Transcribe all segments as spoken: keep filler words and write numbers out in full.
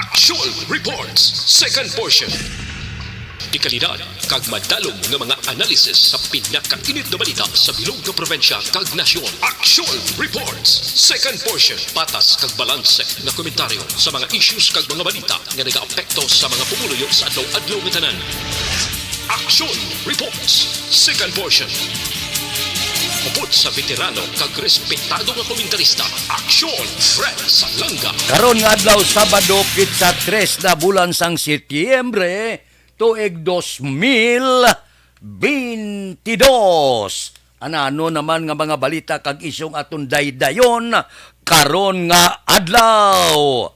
Aksyon Reports, second portion. Dekalidad kag madalom nga mga analysis sa pinakainit nga balita sa bilog nga probinsya kag nasyon. Aksyon Reports, second portion. Patas kag balanse nga komentaryo sa mga issues kag mga balita nga nagaapekto sa mga pumuluyo sa adlaw-adlaw nga tanan. Aksyon Reports, second portion. Upod sa veterano kag respetado nga komentarista, Aksyon Fred Salanga. Karon nga adlaw, Sabado, pitsa tres na bulan sang Setyembre, tuig dos mil bentidós. Anano naman nga mga balita kag isyong aton daydayon karon nga adlaw?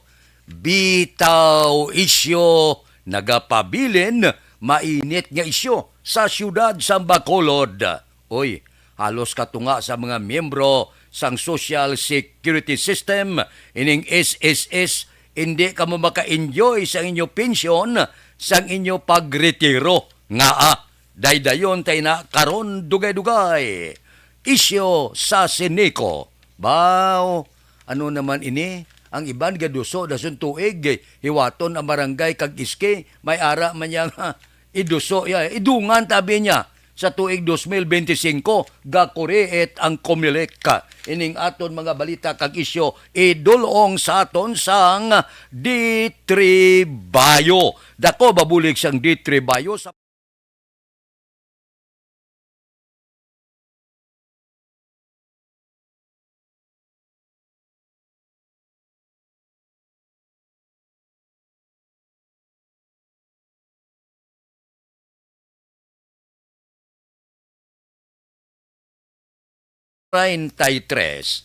Bitaw isyu nagapabilin, mainit nga isyu sa siyudad sang Bacolod. Uy, halos katunga sa mga miyembro sang Social Security System, ining S S S, indi kamo maka-enjoy sang inyo pensyon, sang inyo pagretiro. Ngaa, daydayon ta ina karon dugay-dugay. Isyu sa Ceneco. Baw, ano naman ini? Ang iban gaduso dason tuig, hiwaton ang barangay kag iski, may ara man niya nga iduso ya, idungan tabi niya sa tuig dos mil benti singko, gakuriit ang Comelec. Ining aton mga balita kag isyu idul-ong sa aton sang D three Bio. Dako ba bulig sang D three Bio sa treinta y tres,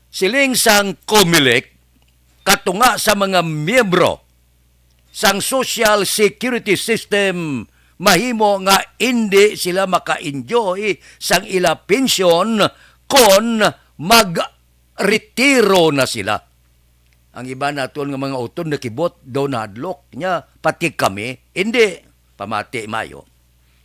siling sang Comelec, katunga sa mga miyembro sang Social Security System, mahimo nga indi sila maka-enjoy sang ila pensyon kon magretiro na sila. Ang iban naton nga mga utod nakibot daw nahadlok niya, pati kami, indi. Pamati mayo.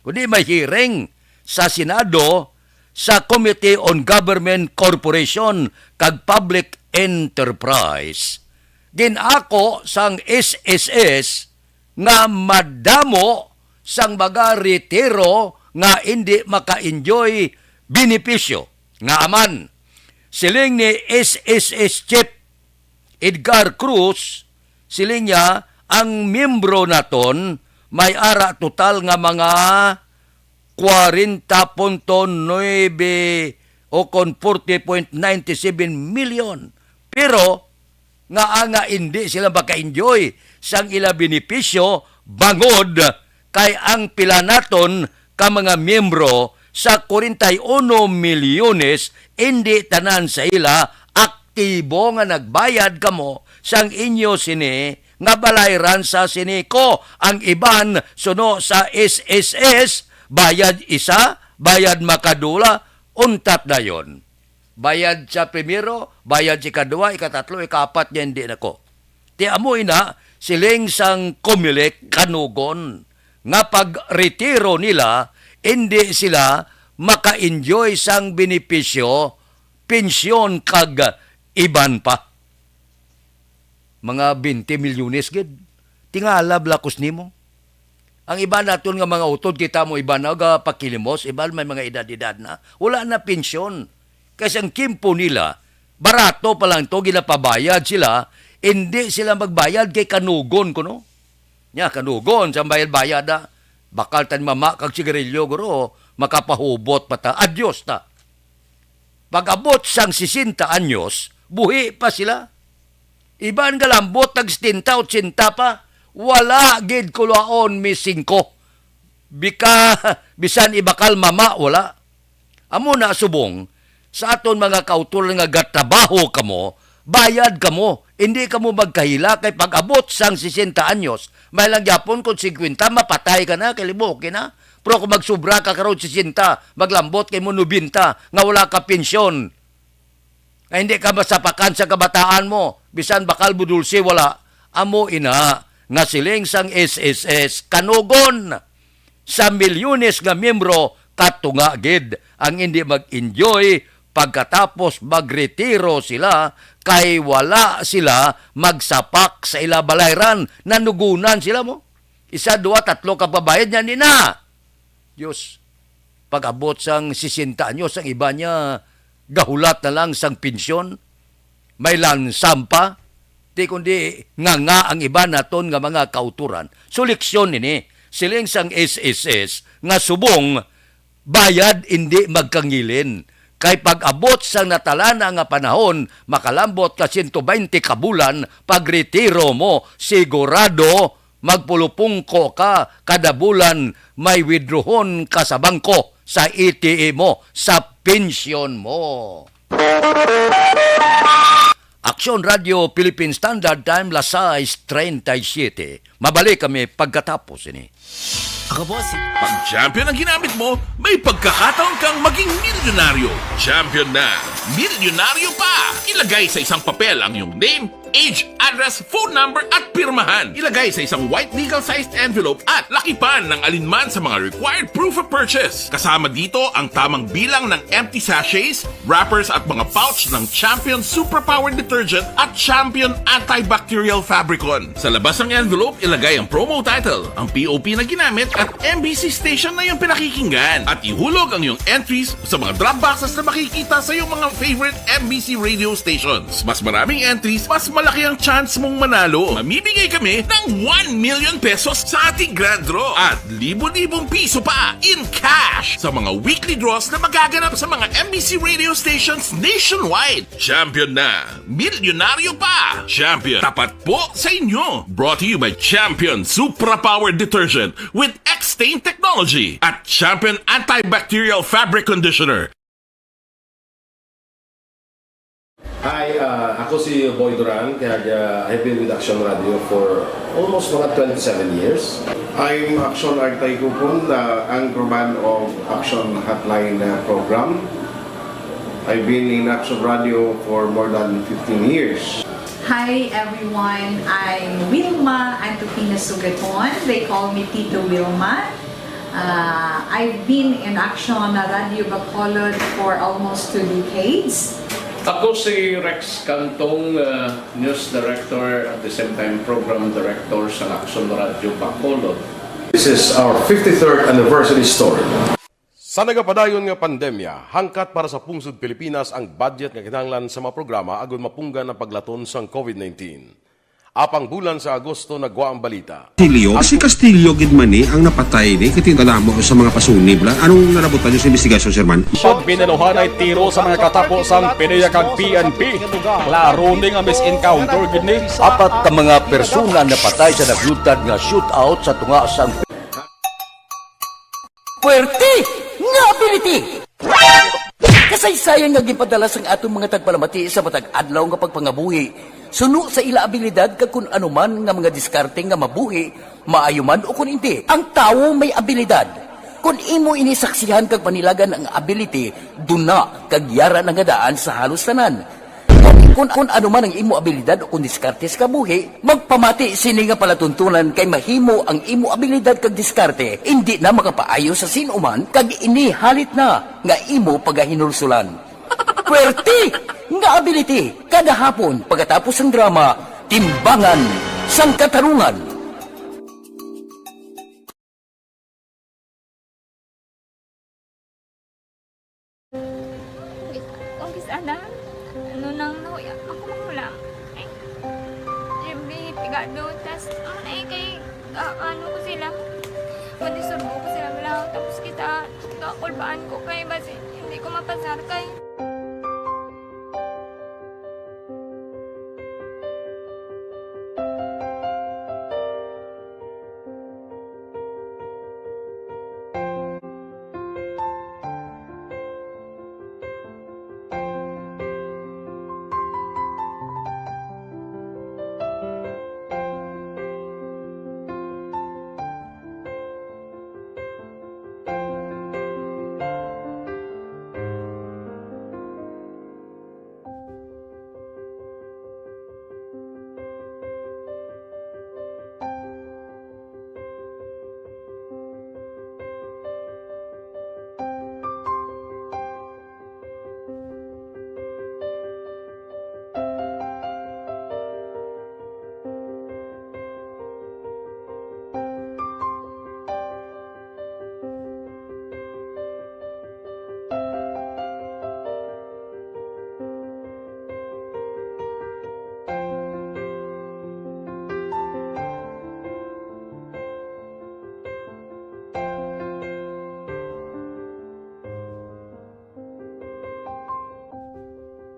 Kundi may hearing sa Senado sa Committee on Government, Corporation, kag Public Enterprise. Gin-ako sang S S S nga madamo sang mga retiro nga indi maka-enjoy benepisyo. Ngaa man, siling ni S S S Chief Edgar Cruz, siling niya, ang miyembro naton may ara total nga mga kwarenta punto nuebe o kon forty point nine seven million. Pero, ngaa nga indi sila maka-enjoy sang ila benepisyo, bangod kay ang pila naton ka mga miyembro sa kwarenta y uno milyones, indi tanan sa ila aktibo nga nagbayad kamo sang inyo sini nga balayran sa Ceneco. Ang iban suno sa S S S, bayad isa, bayad makadula, untat dayon. Bayad sa primero, bayad sa ikadua, ikatatlo, ikaapat niya, hindi na ko. Ti amo ina, siling sang Comelec, kanugon nga pagretiro nila, indi sila maka-enjoy sang benepisyo, pensyon, kag iban pa. Mga bente milyones gid. Tingala, blakos nimo. Ang iba naton nga mga utod, kita mo, iba na gapakilimos, iba may mga edad-edad na. Wala na pensyon. Kay sang kimpo nila, barato pa lang to, ginapabayad sila, hindi sila magbayad kay kanugon kuno. Nya, kanugon, sa bayad-bayad na, bakal tan mama kag sigarilyo, guro, makapahubot pa ta. Adyos ta. Pag-abot sang sesenta anyos, buhi pa sila. Iban galambot tag setenta, ochenta pa, wala gid kulaon mi singko. Bika, bisan ibakal mama, wala. Amo na subong, sa aton mga kautulan nga gatrabaho kamo, bayad kamo, hindi kamo magkahila kay pag-abot sang sesenta anyos, may lang gyapon kung singkwenta, mapatay ka na, kay libo, okay na. Pero kung magsubra ka karon sesenta, maglambot kay mo nobenta nga wala ka pensyon, nga hindi ka masapakan sa kabataan mo, bisan bakal mo dulce, wala. Amo ina nga siling sang S S S, kanugon sa milyones nga miyembro, katunga gid ang hindi mag-enjoy pagkatapos magretiro sila, kay wala sila magsapak sa ila balayran, nanugunan sila mo. Isa, duha, tatlo ka pabayad niya, di na. Diyos, pag-abot sang sesenta anyos, ang iba niya gahulat na lang sang pensyon, may lansam pa, di kundi nga, nga ang iba naton nga mga kauturan. So, leksyon ini, siling sang S S S nga subong bayad indi magkangilin. Kay pag-abot sang natalana nga panahon, makalambot ka sento baynte ka bulan, pagretiro mo, sigurado magpulupungko ka kada bulan, may withdrawon ka sa bangko, sa A T M mo, sa pensyon mo. Aksyon Radio Philippine Standard Time, las sais treinta y siete. Mabalik kami pagkatapos ini. Ako po si Pag champion ang ginamit mo, may pagkakataon kang maging milyonaryo. Champion na, milyonaryo pa! Ilagay sa isang papel ang iyong name, age, address, phone number, at pirmahan. Ilagay sa isang white legal-sized envelope at lakipan ng alinman sa mga required proof of purchase. Kasama dito ang tamang bilang ng empty sachets, wrappers at mga pouch ng Champion Superpower Detergent at Champion Antibacterial Fabricon. Sa labas ng envelope, ilagay ang promo title, ang P O P na ginamit at M B C station na iyong pinakikinggan. At ihulog ang iyong entries sa mga drop boxes na makikita sa iyong mga favorite M B C radio stations. Mas maraming entries, mas malaki ang chance mong manalo. Mamimigay kami ng one million pesos sa ating grand draw at libo-libong piso pa in cash sa mga weekly draws na magaganap sa mga M B C radio stations nationwide. Champion na! Milyonaryo pa! Champion, tapat po sa inyo! Brought to you by Champion Supra Power Detergent with X-Stain Technology at Champion Antibacterial Fabric Conditioner. Hi, uh, ako si Boy Duran, kaya uh, I've been with Action Radio for almost mga twenty-seven years. I'm Action Artay Kupon, the anchorman of Action Hotline uh, program. I've been in Action Radio for more than fifteen years. Hi everyone, I'm Wilma Antupina Sugaton. They call me Tito Wilma. Uh, I've been in Action Radio Bacolod for almost two decades. Ako si Rex Cantong, uh, News Director, at the same time Program Director sa Action Radio Bacolod. This is our fifty-third anniversary story. Sa nagapadayon nga pandemya, hangkat para sa pungsod Pilipinas ang budget nga kinahanglan sa mga programa agud mapunggan ang paglaton sang COVID nineteen. Apang bulan sa Agosto nagwa ang balita. Castillo? Si Castillo gid man ni ang napatay ni, kay tinadamo sa mga pasunib la. Anong nalabutan niyo sa investigasyon, Sir Man? Pag binaluhan ay tiro sa mga katapo sang PDEA kag P N P. Klaro ni nga mis-encounter gid ni. Apat ka mga persona napatay sa naglutad nga shootout sa tunga sang Puwerte nga ability! Kasaysayan nga ginpadala sang aton mga tagpalamati sa matag adlaw nga pagpangabuhi suno sa ila abilidad kag kun ano man nga mga diskarte nga mabuhi, maayo man o kun indi. Ang tawo may abilidad. Kun imo ini saksihan kag panilagan ang ability, duna kag yara na nga daan sa halos tanan. Kun, kun ano man ang imo abilidad o kun diskarte sa kabuhi, magpamati sini nga palatuntunan kay mahimo ang imo abilidad kag diskarte indi na makapaayo sa sin-o man kag ini halit na nga imo pagahinulsolan. Puwerte nga ability! Kada hapon, pagkatapos sang drama, Timbangan sang Katarungan. Kung kis-, kis-, ana, ano nang nahuya, ako mahulam. Ay, siyempre, pigado, tas, ano na eh, kay, ah, ano ko sila, mandisturbo ko sila, wala, tapos kita, kakulbaan ko kay, basi, hindi ko mapasar kay.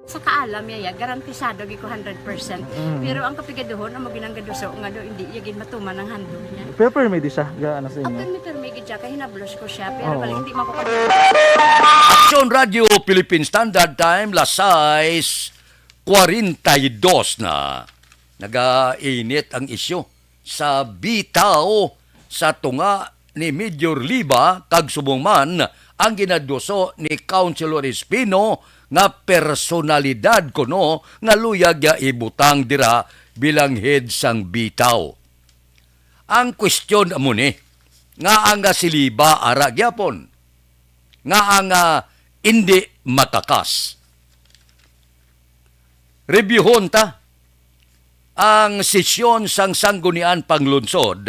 Sa kaalam niya, ya, garantisado gid ko hundred percent. Mm. Pero ang kapigaduhon, amo ginang gaduso nga do, hindi iya gid matuman ang handog niya. Pero permi di siya, ga, ano sa inyo? Permi, permi gid siya, kay hinablos ko siya, pero Oo. balik, hindi man ko kag- Aksyon Radyo Philippine Standard Time, las sais cuarenta y dos na. Nagainit ang isyu sa bitaw sa tunga ni Major Liba kag subong man ang ginaduso ni Councilor Espino nga personalidad kuno nga luyag ya ibutang dira bilang head sang bitaw. Ang kwestiyon amo ni, nga ang si Liba ara gyapon, nga ang, ah, indi makakas. Rebyuhon ta ang sesyon sang Sangguniang Panglungsod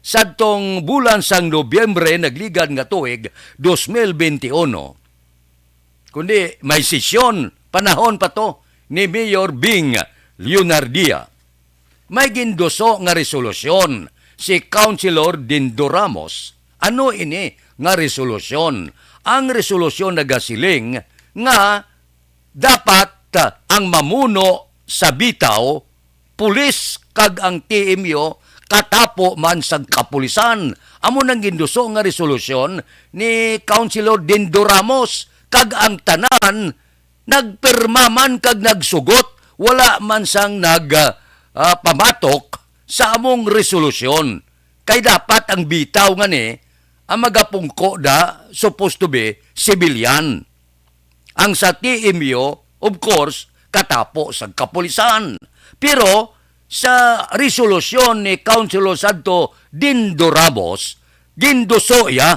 sadtong bulan sang Nobyembre nagligad nga tuig dos mil benti uno. Kundi may sesyon, panahon pa to ni Mayor Bing Leonardia. May ginduso nga resolusyon si Councilor Dindo Ramos. Ano ini nga resolusyon? Ang resolusyon nagasiling nga dapat, ah, ang mamuno sa bitaw, pulis kag ang T M U katapo man sang kapulisan. Amo nang ginduso nga resolusyon ni Councilor Dindo Ramos kag ang tanan nagpirma man kag nagsugot, wala man sang nag, ah, pamatok sa among resolusyon. Kay dapat ang bitaw nga ni ang magapungko da supposed to be civilian. Ang sa T M U, of course, katapo sa kapulisan. Pero sa resolusyon ni Councilor Santo Dindo Ramos, ginduso iya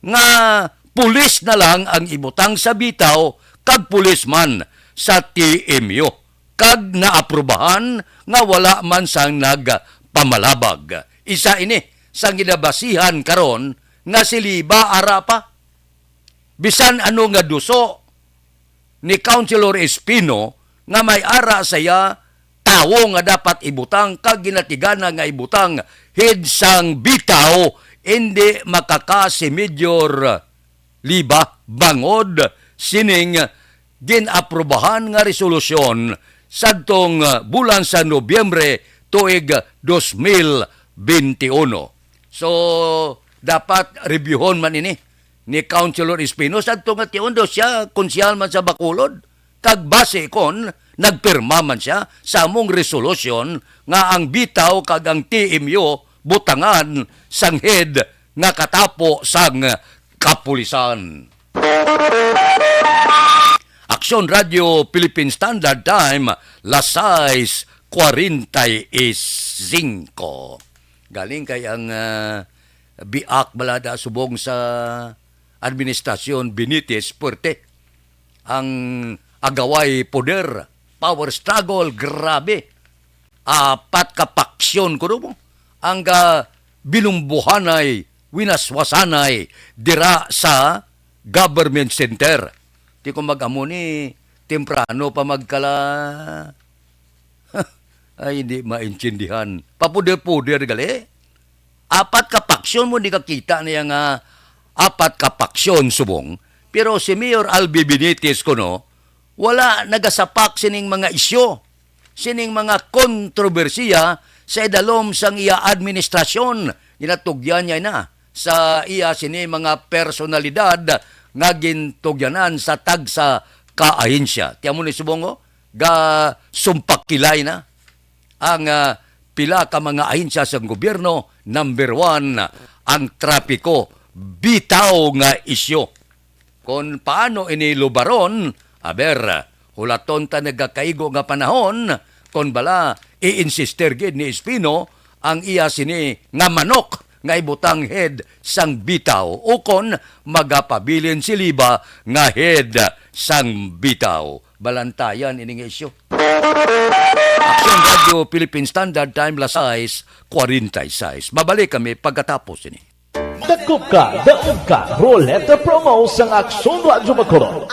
nga pulis na lang ang ibutang sa bitaw kag pulis man sa T M U, kag naaprubahan nga wala man sang nagpamalabag. Isa ini sa ginabasihan karon nga si Liba ara pa. Bisan ano nga duso ni Councilor Espino nga may ara sa iya tawo nga dapat ibutang kag ginatigana nga ibutang head sang bitaw, indi makaka si Major Liba bangod sining gin-aprobahan nga resolusyon sadtong, ah, bulan sa Nobyembre tuig dos mil benti uno. So, dapat rebyuhon man ini ni Councilor Espino, sadto nga tion daw siya konsehal man sa Bacolod, kag base kon nagpirma man siya sa among resolusyon nga ang bitaw kag ang T M U butangan sang head nga katapo sang kapulisan. Aksyon Radyo Philippine Standard Time, las sais cuarenta y cinco. Galing kay ang, ah, biak balada subong sa administrasyon Benitez, puwerte ang agaway poder, power struggle, grabe. Apat ka paksyon kuno mo ang, ah, binumbuhanay, winaswasanay dira sa government center. Ti ko mag-amo ni temprano pa magkala. Ay, hindi maintindihan. Papuder-puder gali. Apat ka paksyon mo, di ka kita niya nga apat ka paksyon subong. Pero si Mayor Albi Benitez kuno, wala nagasapak sining mga isyu, sining mga kontrobersiya sa idalom sang iya administrasyon. Ginatugyan niya na sa iya sini mga personalidad nga gintugyanan sa tagsa ka ahensya. Ti amo ni subong, oh, ga sumpakilay na ang, ah, pila ka mga ahensya sa gobyerno. Number one, ang trapiko, bitaw nga isyu. Kon paano ini lubaron, aber, hulaton ta nagakaigo nga panahon, kon bala, i-insister gid ni Espino ang iya sini nga manok nga ibutang head sang bitaw, ukon magapabilin si Liba nga head sang bitaw. Balantayan ini nga isyu. Aksyon Radyo Philippine Standard Time, las sais cuarenta y seis. Mabalik kami pagkatapos ini. Dakop ka, daog ka, Roleta Promo sang Aksyon Radyo Bacolod.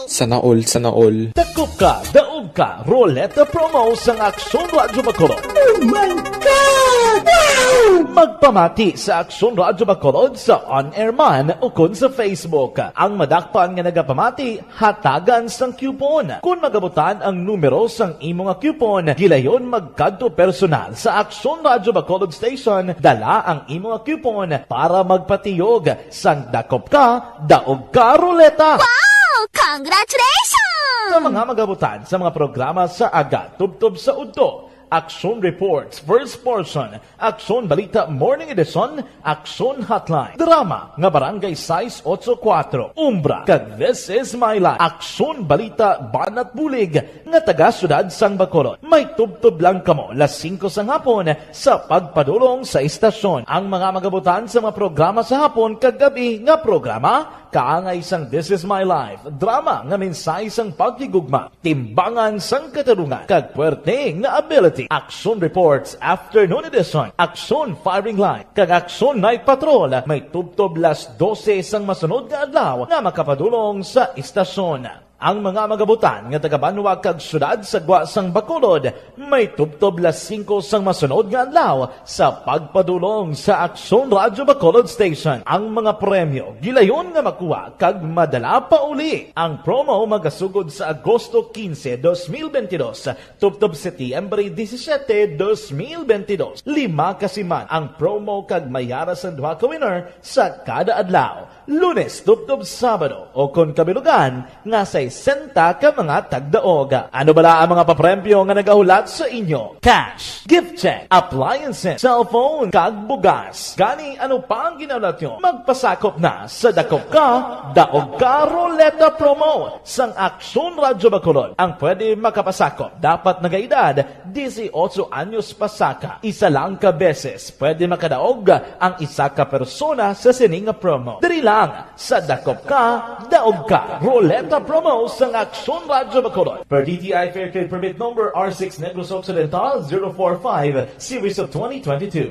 Sana all, sana all. Dakop ka, daog ka, Roleta Promo sang Aksyon Radyo Bacolod. Oh my God! Wow! Magpamati sa Aksyon Radyo Bacolod sa on-air man ukon sa Facebook. Ang madakpan nga nagapamati, hatagan sang coupon. Kon magabutan ang numero sang imo nga coupon, gilayon magkadto personal sa Aksyon Radyo Bacolod Station, dala ang imo nga coupon para magpatiyog sang dakop ka, daog ka, ruleta. Wow! Congratulations! Sa mga magabutan sa mga programa sa aga, tubtob sa udto, Aksyon Reports, first portion, Aksyon Balita Morning Edition, Aksyon Hotline, drama nga Barangay sais otso kuwatro, Umbra, kag This Is My Life, Aksyon Balita Banat Bulig nga taga Siyudad sang Bacolod. May tubtob lang kamo las singko sang hapon sa pagpadulong sa istasyon. Ang mga magabutan sa mga programa sa hapon kag gab-i nga programa, kaangay sang This Is My Life, drama nga mensahe sang paghigugma, timbangan sang katarungan, kag puwerte nga ability. Aksyon Reports, Afternoon Edition, Aksyon Firing Line, kag Aksyon Night Patrol may tubtob las dose sang masunod nga adlaw nga makapadulong sa istasyon. Ang mga magabutan nga taga-banwa kag siyudad sa gwa sang Bacolod may tubtob las singko sang masunod nga adlaw sa pagpadulong sa Aksyon Radyo Bacolod Station. Ang mga premyo gilayon nga makuha kag madala pa uli. Ang promo magasugod sa Agosto quince, dos mil veintidós, tubtob Setyembre disisiete, dos mil veintidós. Lima ka siman ang promo kag may ara sang duha ka winner sa kada adlaw, Lunes tubtob Sabado, o kon kabilugan nga sesenta ka mga tagdaog. Ano bala ang mga papremyo nga nagahulat sa inyo? Cash, gift check, appliances, cellphone, kag bugas. Gani, ano pa ang ginahulat nyo? Magpasakop na sa Dakop Ka, Daog Ka Ruleta Promo sang Aksyon Radyo Bacolod. Ang pwede makapasakop dapat nagaedad disiotso anyos pasaka. Isa lang ka beses pwede makadaog ang isa ka persona sa sini nga promo. Diri lang sa Dakop Ka, Daog Ka Ruleta Promo sang Aksyon Radyo Bacolod. Per D T I Fair Trade Permit Number R six Negros Occidental zero four five, Series of twenty twenty-two.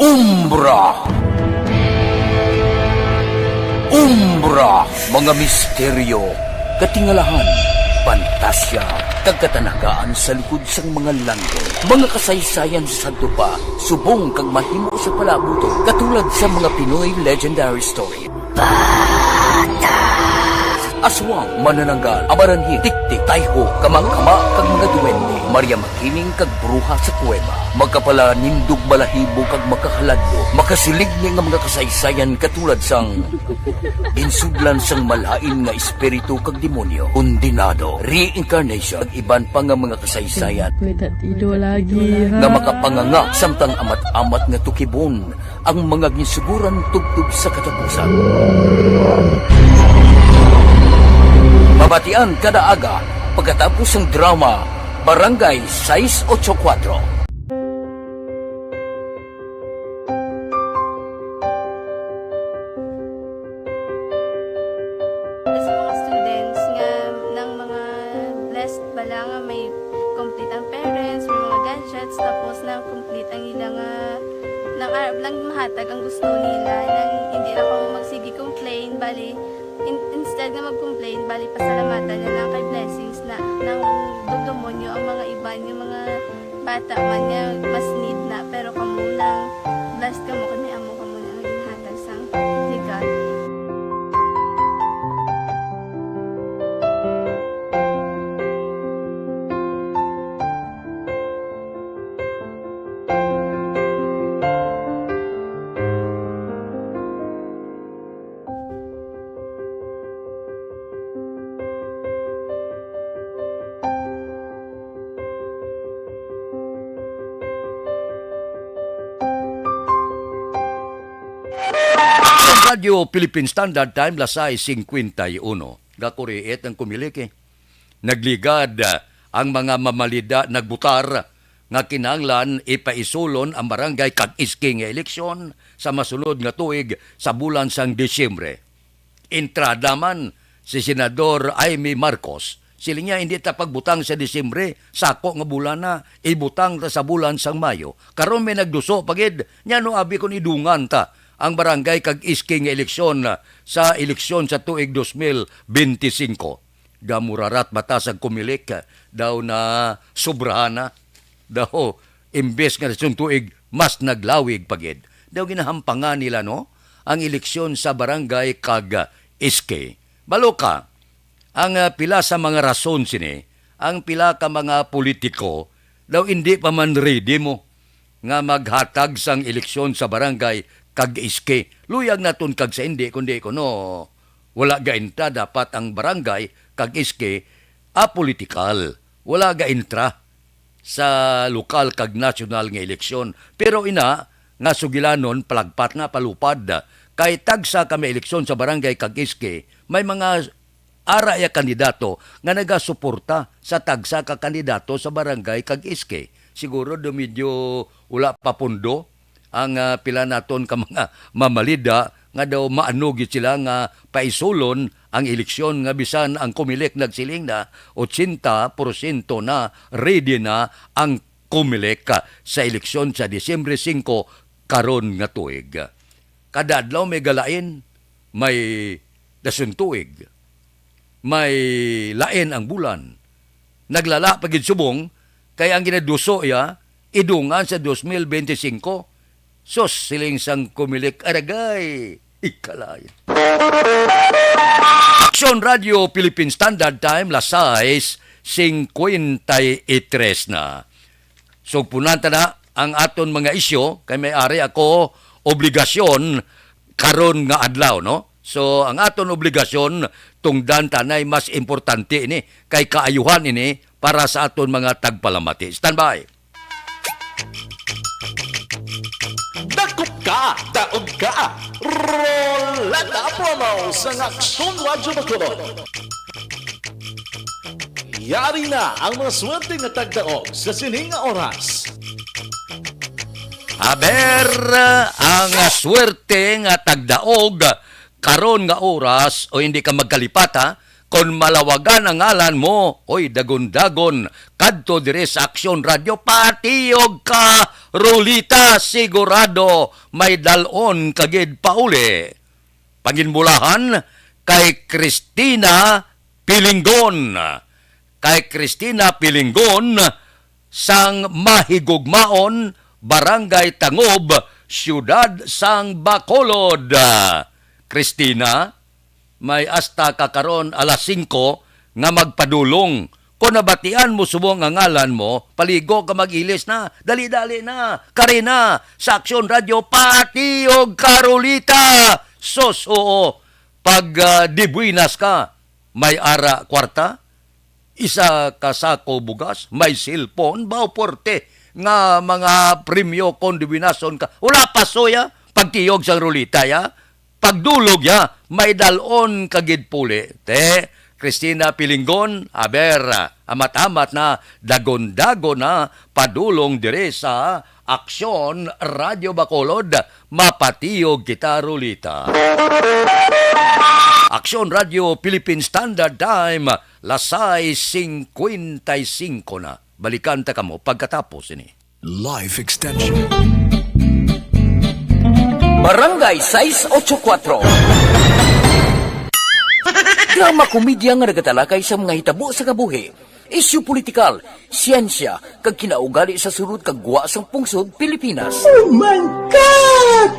Umbra. Umbra, mga misteryo, katingalahan, pantasya, kag katanagaan sa likod sang mga langit. Mga kasaysayan sa sadto pa, subong kag mahimo sa palabuton, katulad sa mga Pinoy legendary story. Aswang, manananggal, amaranhit, tiktik, tayho, kamangkama, kag mga duwende, Maria Makiling, kag bruha sa kuweba. Makapalanindog balahibo kag makahaladlo, makasiligni nga mga kasaysayan katulad sang ginsudlan sang malain nga espiritu kag demonyo, kondenado, reincarnation, kag iban pa nga mga kasaysayan May tatido lagi, ha? nga makapanganga samtang amat-amat nga tukibon ang mga ginsuguran tubtob sa katapusan. Mabatian kada aga pagkatapos sang drama Barangay sais otso kuwatro. Sa mga students nga nang mga blessed bala nga may complete ang parents, may mga gadgets, tapos na complete ang ila nga nang arab lang mahatag ang gusto nila, nang hindi na ko magsige complain, bali, in- instead nga mag-complain, bali, pasalamatan na lang kay blessings na nang dugdumonyo ang mga iban nga mga bata man nga mas need na, pero kamo lang, blessed kamo kay may amo kamo nga ginhatag sang ni God. Ang Radyo Philippine Standard Time, las sais singkwenta y uno. Gakuriit ang kumiliki. Nagligad, ah, ang mga mamalida, nagbutar nga kinahanglan ipaisulon ang barangay kag iski nga eleksyon sa masunod nga tuig sa bulan sang Disyembre. Entrada man si Senador Imee Marcos, siling niya, "Hindi ta pagbutang sa Disyembre, sako nga bulan na, ibutang ta sa bulan sang Mayo." Karon may nagduso pa gid, nya no abi kon idungan ta ang barangay kag S K nga eleksyon sa eleksyon sa tuig dos mil benti singko. Gamurarat mata sa Comelec, daw na sobrahan na. Daw, imbes nga sa tuig, mas naglawig pa gid. Daw ginahampangan nila, no, ang eleksyon sa barangay kag S K. Balo ka, ang, ah, pila sa mga rason sini, ang pila ka mga politiko daw indi pa man ready mo nga maghatag sang eleksyon sa barangay kag S K. Luyag naton kag sa indi, kundi kuno wala gainta dapat ang barangay kag S K apolitikal. Wala gaintra sa lokal kag nasyonal nga eleksyon. Pero ina nga sugilanon palagpat na palupad kay tagsa ka may eleksyon sa barangay kag S K, may mga ara ya kandidato nga nagasuporta sa tagsa ka kandidato sa barangay kag S K. Siguro do medyo wala pa pundo ang, ah, pila naton ka mga mamalida nga daw maano gid sila nga paisulon ang eleksyon nga bisan ang Comelec nagsiling na ochenta porsyento na ready na ang Comelec sa eleksyon sa Disyembre singko karon nga tuig. Kada adlaw may galain, may dason tuig, may lain ang bulan. Naglala pa gid subong kay ang ginaduso iya idungan sa dos mil benti singko. Sus, siling sang Comelec, aragay, ikalay. Aksyon Radio Philippine Standard Time, las sais cincuenta y tres na. Sugpunan ta na ang aton mga isyu, kay may ari ako obligasyon karon nga adlaw, no? So, ang aton obligasyon, tungdan tanay mas importante ini, kay kaayuhan ini para sa aton mga tagpalamati. Standby! Dakop ka, daog ka. Roleta Promo sa Aksyon Radyo Bacolod. Yari na ang mga swerte nga tagdaog sa sini nga oras. Aber, ang swerte nga tagdaog karon nga oras, o hindi ka magkalipat, ha? Kon malawagan ang ngalan mo, oy, dagon-dagon, kadto diri sa Aksyon Radio, patiyog ka, Rolita, sigurado may dalon ka gid pauli. Panginbulahan kay Christina Pilinggon. Kay Christina Pilinggon sang Mahigugmaon, Barangay Tangob, Siyudad sang Bacolod. Christina, may asta ka karon alas singko nga magpadulong. Kon nabatian mo subong ang ngalan mo, paligo ka, mag-ilis na. Dali-dali na. Kari na. Sa Aksyon Radio, patiyog ka, Rolita. Sus, oo. Pag, ah, di buenas ka, may ara kwarta, isa ka sako bugas, may cellphone, baw porte nga mga premyo kon di buenason ka. Wala pa, soya, pagtiyog sang Rolita, ya. Pagdulog ya, may dalon ka gid puli. Te, Christina Pilinggon, aber, amat-amat na, dagon-dagon na, padulong diri sa Aksyon Radio Bacolod, mapatiyog kita, Rolita. Aksyon Radio Philippine Standard Time, las sais cincuenta y cinco na. Balikan ta kamo pagkatapos ini. Life Extension. Barangay sais ocho kuatro. Drama komedya nga nagatalakay sa mga hitabo sa kabuhi, isyu politikal, siyensya, kag kinaugali sa sulod kag gwa sang pungsod Pilipinas. Oh my God!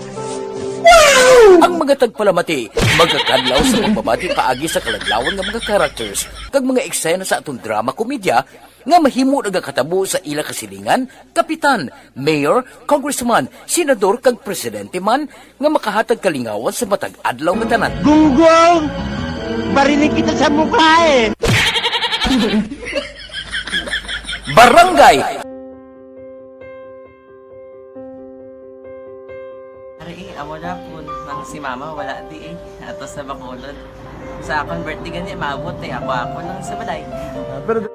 Wow! Ang mga tagpalamati magakadlaw sa pagbabati paagi sa kaladlawan nga mga characters kag mga eksena sa aton drama komedya nga mahimo nagakatabo sa ila kasilingan, kapitan, mayor, congressman, senador, kag presidente man nga makahatag kalingawan sa matag adlaw nga tanan. Gunggong! Barinig kita sa mukha eh! Barangay Ari, amo na po, nang si mama wala di eh. Ato sa Bacolod. Sa akon birthday gani, maabot eh. Ako, ako lang sa balay. Ah, pero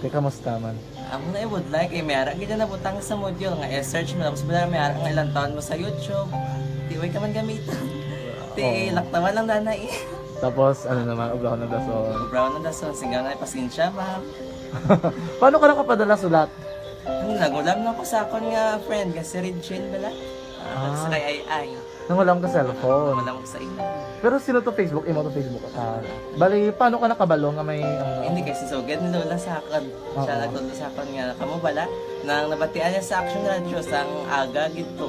Eh, kamusta man? Amo na ibudlay kay may ara gid na nabutang sa module nga i-search mo, tapos wala may ara nga ilang taon mo sa YouTube. Di way ka man gamiton. Ti Oo. Laktawan lang danay. Tapos, ano naman, obrahon ng dason. Obrahon ng dason, singga na, pasensya, ma'am. Paano ka nakapadala sulat? Ano, nagulam na ko sa akon nga friend, nga si Regine bala. Ah, Ah. Sa kay Ai Ai. Nangulam ka cellphone? Wala mo sa imo. Pero sino to Facebook? Imo to Facebook? Ah, bali, paano ka nakabalo nga may, ano? Hindi, kasi sugad ni Lola sa akon. Siya Oo. Nagtudlo sa akon nga, kamo bala, nang nabatian niya sa Action Radio, sang aga gid to.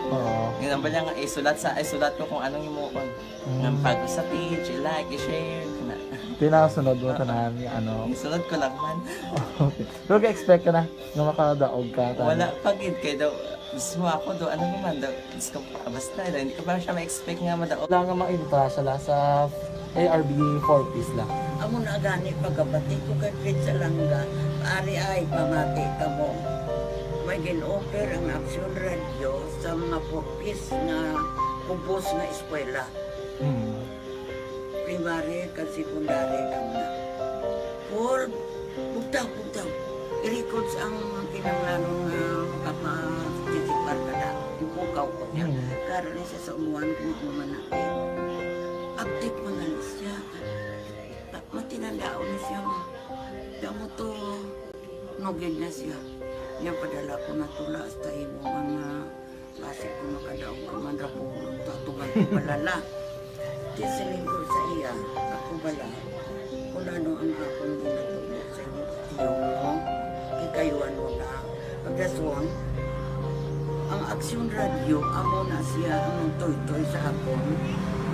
Oo. Yun ang bala nga, isulat sa, isulat ko kung anong himuon. Mm. Nang pag sa page, i-like, i-share, na. Tinasunod mo Oo. Tanan nga, ano? Isunod ko lang man. Okay. Pero ga-expect ka na nga makadaog ka, tanan? Wala pa gid, kay daw, mismo ako, do, ano naman, daw, Diyos ko, basta, hindi ko pa siya ma-expect nga madaog. Wala nga maibutang sila sa A R B four Ps lang. Amo na gani pagkabati ko kay Fred Salanga, ari ay pamati ka mo. May gin-offer ang Action Radio sa mga four Ps nga kubos nga eskwela. Hmm. Primary kag secondary lang na. Paul, bugtaw, bugtaw. I-records ang kinahanglanon nga makapag-tikipar ka na. Ipukaw ko niya. Hmm. Karon ni siya sa umuan kung ano man na. Update mo na lang siya. Ta-, matinandaon na siya, ma. Damo to, nugid na siya. Niya padala ko na tula hasta imo mga basi ko makadaog ka man ra po. Tatugan ko palala. Di siling ko sa iya, ako bala. Kung ano ang akong ginatubo sa imo, tiyo mo, kikayuan mo na. Pagdason, ang Aksyon Radio, amo na siya ang nagtoytoy sa akon.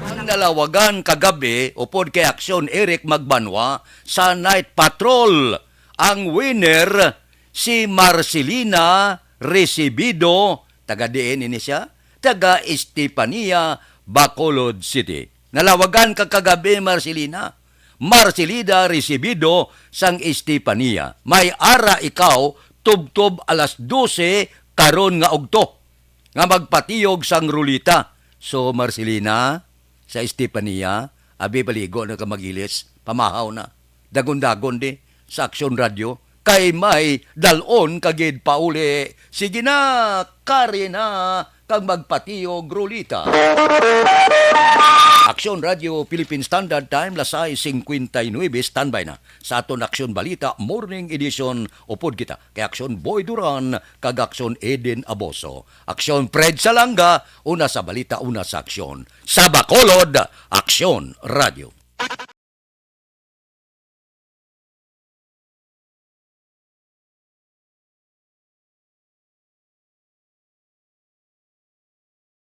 Ang nalawagan kagabi, upod kay Aksyon Eric Magbanwa, sa Night Patrol, ang winner, si Marcelina Recibido, taga diin ini siya? Taga Estefania, Bacolod City. Nalawagan ka kagabi, Marcelina. Marcelina Recibido sang Estefania. May ara ikaw tubtob alas dose karon nga ugto nga magpatiyog sang rulita. So, Marcelina, sa Estefania, abi, paligo na ka mag-ilis, pamahaw na. Dagon-dagon di sa Aksyon Radio, kay may dal-on ka gid pauli. Sige na, kari na, kag magpatiyog rulita. Aksyon Radio Philippine Standard Time, las sais cincuenta y nueve, standby na sa aton Aksyon Balita Morning Edition. Upod kita kay Aksyon Boy Duran kag Aksyon Eden Aboso. Aksyon Fred Salanga, una sa balita, una sa aksyon. Sa Bacolod, Aksyon Radio.